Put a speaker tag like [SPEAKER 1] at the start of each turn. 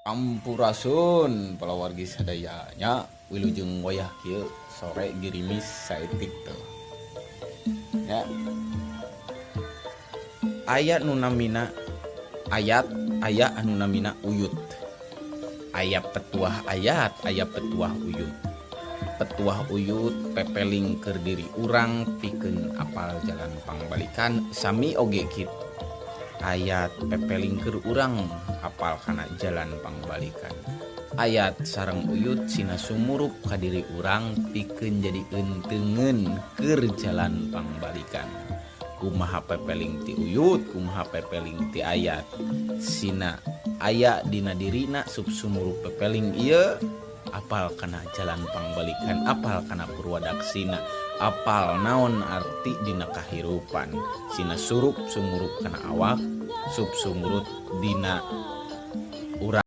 [SPEAKER 1] Sampurasun palawargi sadaya nya, wilujeng wayah kieu sore girimis saeutik tuh nya. Aya nu namina ayat, aya anu namina uyut. Aya petuah ayat, aya petuah uyut. Petuah uyut pepeling keur diri urang pikeun apal jalan pangbalikan. Sami oge kitu, ayat pepeling keur urang apal kana jalan pangbalikan. Ayat sareng uyut sina sumurup ka diri urang pikeun jadi eunteungeun keur jalan pangbalikan. Kumaha pepeling ti uyut, kumaha pepeling ti ayat, sina aya dina dirina sup sumurup pepeling ieu, apal kana jalan pangbalikan, apal kana purwadaksina, apal naon arti dina kahirupan. Sina surup sumurup kana awak, sup sumurut dina urang.